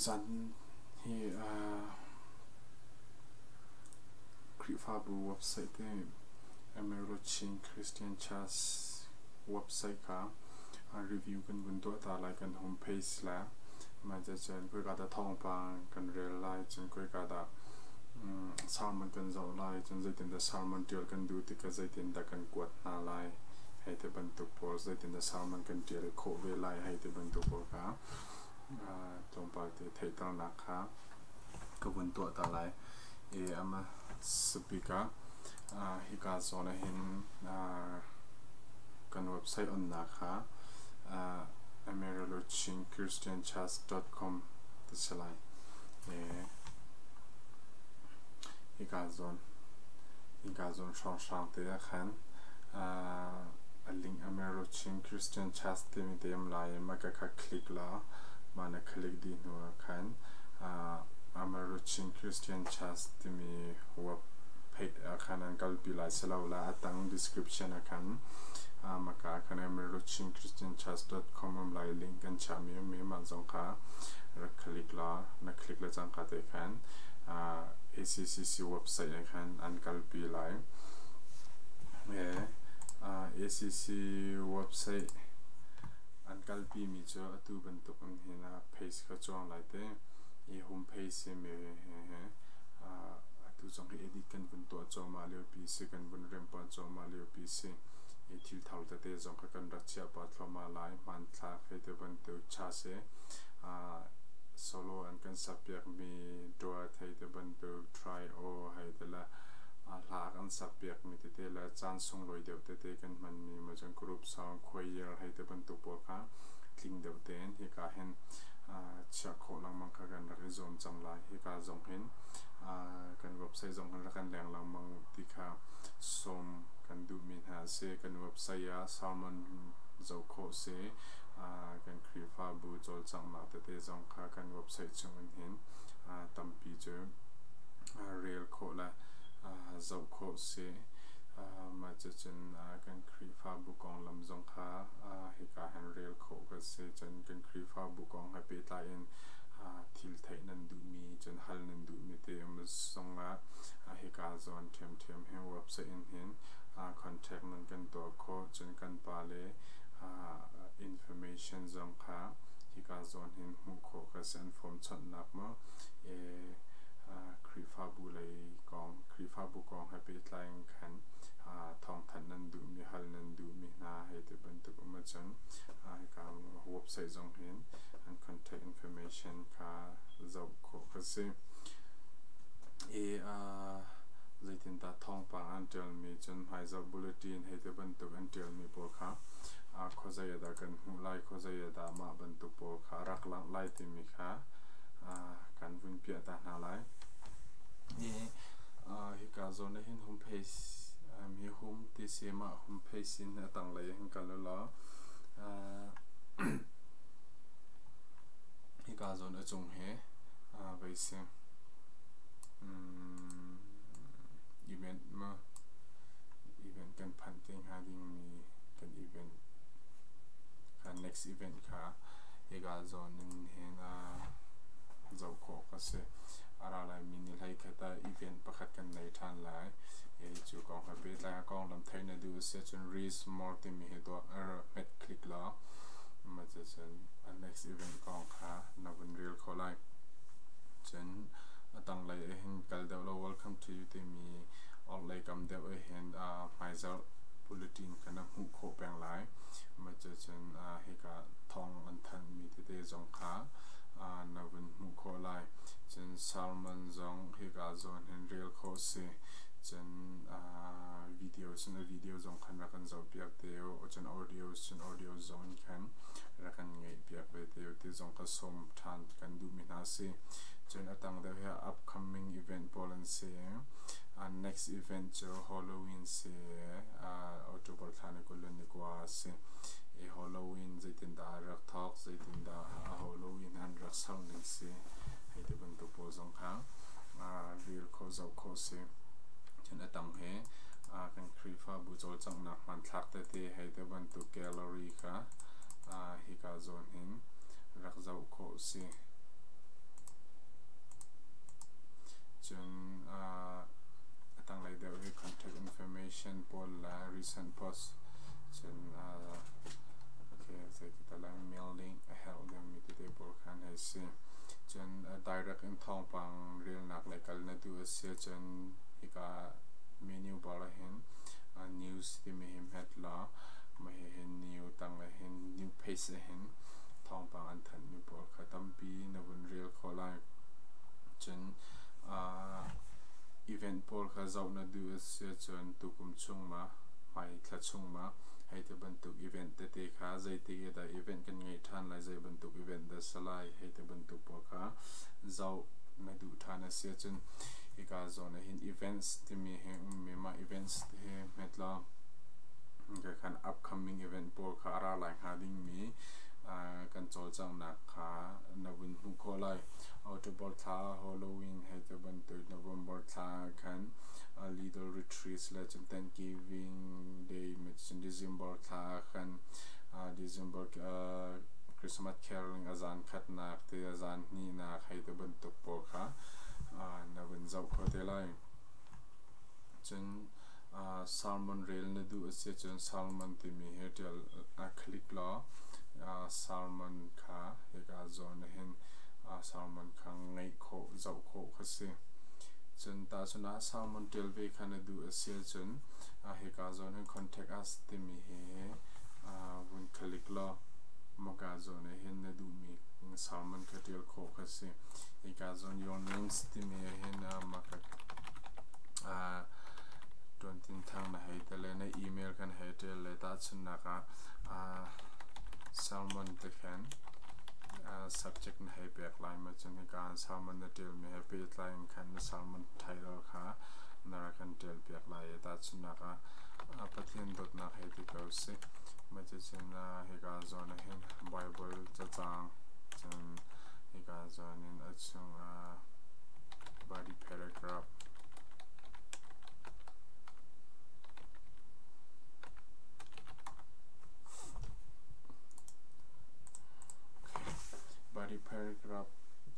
Tuzan hi Khrihfabu website te Emerald Chin Christian Church website kha review kan vun tuah ta lai kan homepage le mah cun khoika dah thawngpang kan rel lai cun khoika dah sermon kan zoh lai cun zeitindah sermon ṭial kan duh tikah zeitindah kan kuat hna lai hei ti bantuk pawl zeitindah sermon kan ṭial khawh ve lai hei ti bantuk pawl kha tlawmpal te theihternak kha ka vun tuah ta lai. I ama speaker hika zawn ah hin kan website onnak kha ameralochinchristianchurch.com ti si lai. Hika zawn hika zawn hrawnghrang te ah khan a link Ameralochin Christian Church timi te um lai i mah ka kha click law mah na click dih hnu ah khan Ameralochin Christian Church timi web page ah khan an kalpi lai silole a tang description ah khan maka ah khan ameralochinchristianchurch.com um lai link kan chiahmi um i mah zong kha rak click law na click le cangka te khan ACCC website ah khan an kalpi lai. ACC website an kalpi mi cu atu bantuk in hin page kha cuang lai te i home page si mi atu zong hi edit kan vun tuah cuahmah lio pi si kan vun rem pah cuahmah lio pi si i thil thar tete zong kha kan rak chiah pah thluahmah lai hmanthlak hei te bantuk cha si solo an kan sak piak mi duat hei te bantuk try o hei te la hla kan sak piak mi tete le caan sunglawi deuh tete kan hman mi ma cun group song choir hei te bantuk pawl kha tling deuh tein hika hin chiah khawh lengmang kha kan rak i zuam cang lai. Hika zong hin kan website zong hin rak kan leng lengmang ti kha sawm kan duhmi hna a si. Kan website ah sermon zoh khawh si. Kan Khrihfabu cawlcanghnak tete zong kha kan website chung in hin tampi cu rel khawh le zoh khawh si. Mah cucun kan Khrihfabu konglam zong kha hika hin rel khawh kan si. Cun kan Khrihfabu kong he pehtlai in thil theih nan duhmi cun hal nan duhmi te um zongah hika zawn ṭhiamṭhiam hin website in hin contact nan kan tuah khawh. Cun kan pale information zong kha hika zawn hin hmuh khawh ka si. An form chawnhnak maw Khrihfabu lei kong Khrihfabu kong he pehtlai in khan thawngthanh nan duhmi hal nan duhmi hna hei ti bantuk um ahcun hika website zong hin an contact information kha zoh khawh ka si. I zeitindah thawngpang an ṭialmi cun hmaizarh bulletin hei ti bantuk an ṭialmi pawl kha khuazei ah dah kan hmuh lai, khuazei ah dah mah bantuk pawl kha rak langh lai timi kha kan vun piah ta hna lai. I hika zawn ah hin homepage mi home ti si mah homepage in a tanglei ah hin kal u law hika zawn a cung hi vei si. Event ma event kan phanh te hnga dingmi kan event kha next event kha hika zawn in hin zoh khawh ka si. A ra laimi ni hlei khat ah event pakhat kan nei ṭhan lai. Cu kong he pehtlai a konglam theih na duh a si ahcun read more timi hi tuah hmet click law mah cucun a next event kong kha na vun rel khawh lai. Cun a tanglei ah hin kal deuh law welcome to you timi orhlei kam deuh ah hin hmaizarh bulletin kha na hmuh khawh peng lai. Mah cucun hika thawng an thanhmi tete zong kha na vun hmuh khawh lai. Cun sermon zong hika zawn hin rel khawh si. Cun video cun a video zong khan rak kan zohpiak te u. Cun audio cun audio zong in khan rak kan ngaihpiak ve te u ti zong ka sawm ṭhan kan duhmi hna si. Cun a tang deuh hi upcoming event pawl an si. Next event cu Halloween si. October thla ni 20 le ni 9 si. I Halloween zeitindah a rak thawk, zeitindah Halloween an rak ser ning si. Hei ti bantuk pawl zong kha rel khawh zoh khawh si. Cun a tang hi kan Khrihfabu cawlcanghnak hmanthlak tete hei ti bantuk gallery kha hika zawn hin rak zoh khawh si. hei si. Cun direct in thawngpang relnak lei kal na duh a si ahcun hika menu bar ahhin news timi hi hmet law mah hihin new tang ahhin new page ahhin thawngpang an thanhmi pawl kha tampi na vun rel khawh lai. Cun event pawl kha zoh na duh a si ahcun tukum chung ma hmai thla chung ma hei ti bantuk event tete kha zeitik i dah event kan ngeih ṭhan lai, zei bantuk event dah si lai, hei ti bantuk pawl kha zoh na duh ṭhan a si ahcun hika zawn ah hin events timi hi ummi mah events hi hmet law ka khan upcoming event pawl kha a ra lai hnga dingmi kan cawlcanghnak kha na vun hmuh khawh lai. October thla Halloween hei ti bantuk November thla khan Little Retreats le cun Thanksgiving Day cun December thla khan December Christmas caroling a zan khatnak te a zan hnihnak hei ti bantuk pawl kha na vun zoh kho te lai. Cun sermon rel na duh a si cun sermon timi hi ṭial click law sermon kha hika zawn ah hin sermon kha ngaih khawh zoh khawh kha si. Cun tahchun ah sermon ṭial ve kha na duh a si ahcun hika zawn hin contact us timi hi vun click law maka zawn ah hin na duhmi sermon kha ṭial khawh kha si. Hika zawn your names timi ah hin maka ṭuantin thang na hei te le na email kan hei ṭial le tahchunhnak ah sermon te khan subject na hei pek lai ma cun hika sermon na ṭialmi he pehtlai in khan na sermon title kha na rak kan ṭial piak lai i tahchunhnak ah Pathian dawtnak hei ti ko sih. Mah cucun hika zawn ah hin Bible cacang cun hika zawn in a chung ah body paragraph body paragraph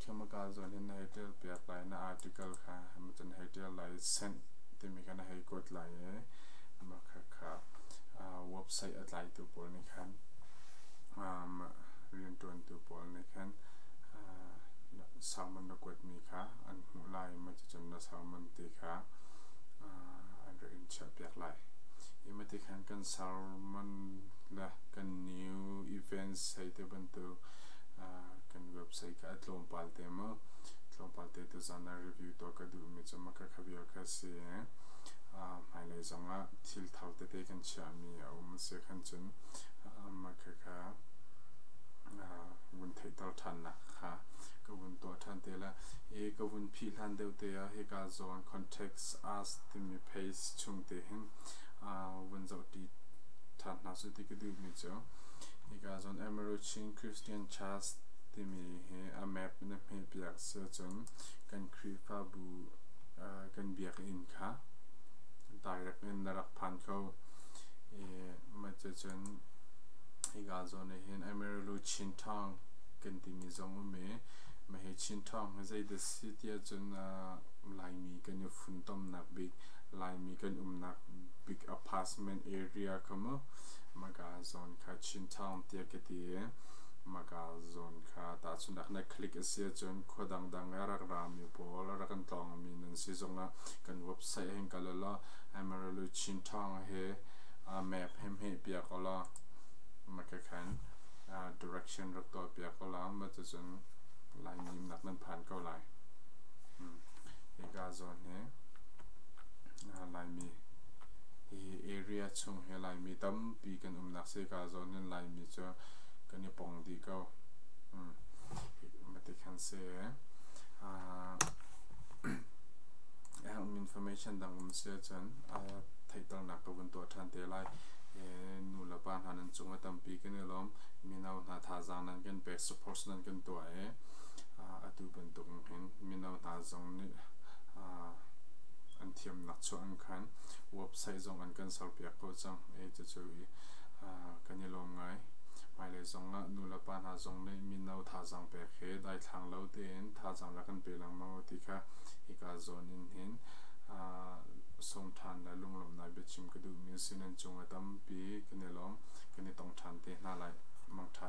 khemaka zawn hin na hei ṭial piak lai na article kha cun hei ṭial lai send timi kha na hei kuat lai i mah khakha website a tlaitu pawl nih khan rianṭuantu pawl nih khan sermon na kuatmi kha an hmuh lai mah cucun na sermon ti kha an rak in chiahpiak lai. Hi mah ti khan kan sermon le kan new events hei ti bantuk kan website kha a tlawmpal te maw tlawmpal te tuzan ah review tuah ka duhmi cu mah khakha vial kha si. Hmailei zongah thil thar tete kan chiahmi a um si khan cun mah khakha vun theihter ṭhannak kha ka vun tuah ṭhan te lai. I ka vun phih hlan deuh te ah hika zawn context us timi page chung te hin vun zohṭi ṭhan hna su ti ka duhmi cu hika zawn Emerald Chin Christian Church timi hi a map na hmehpiak si ahcun kan Khrihfabu kan biakinn kha direct in na rak phan kho. I mah cucun hika zawn ah hin Amarillo Chin Town kan timi zong um i mah hi Chin Town hi zeidah si ti ahcun Laimi kan i funtomnak bik Laimi kan umnak bik apartment area kha mu maka zawn kha Chin Town tiah ka ti i maka zawn kha tahchunhnak na click a si ahcun khua dangdang i a rak rami pawl a rak kan tlawngmi nan si zongah kan website hin kal ulaw Amarillo Chin Town hi map he hmeh piak ulaw maka khan direction rak tuah piak ulaw mah cucun Laimi nak nan phan ko lai. Hika zawn hi Laimi hi area chung hi Laimi tampi kan umnak si ka zawn in Laimi cu kan i pong dih ko. Mati khan si information dang um si ahcun theihternak ka vun tuah ṭhan te lai. Nu le pa hna nan cung a tampi kan i lawm. Mino hna thazaang nan kan pek, support nan kan tuah i atu bantuk hin mino hna zong nih an thiamnak chuah an khan website zong an kan serpiak ko cang. Cucu kan i lawm ngai. Hmailei zong ah nu le pa hna zong nih mino thazaang pek he daithlang lo tein thazaang rak kan pe lengmang u ti kha hika zawn in hin sawm ṭhan le lunglawmhnak biachim ka duhmi a si. Nan cung a tampi kan i lawm. Kan i tong ṭhan te hna lai. Mangṭha.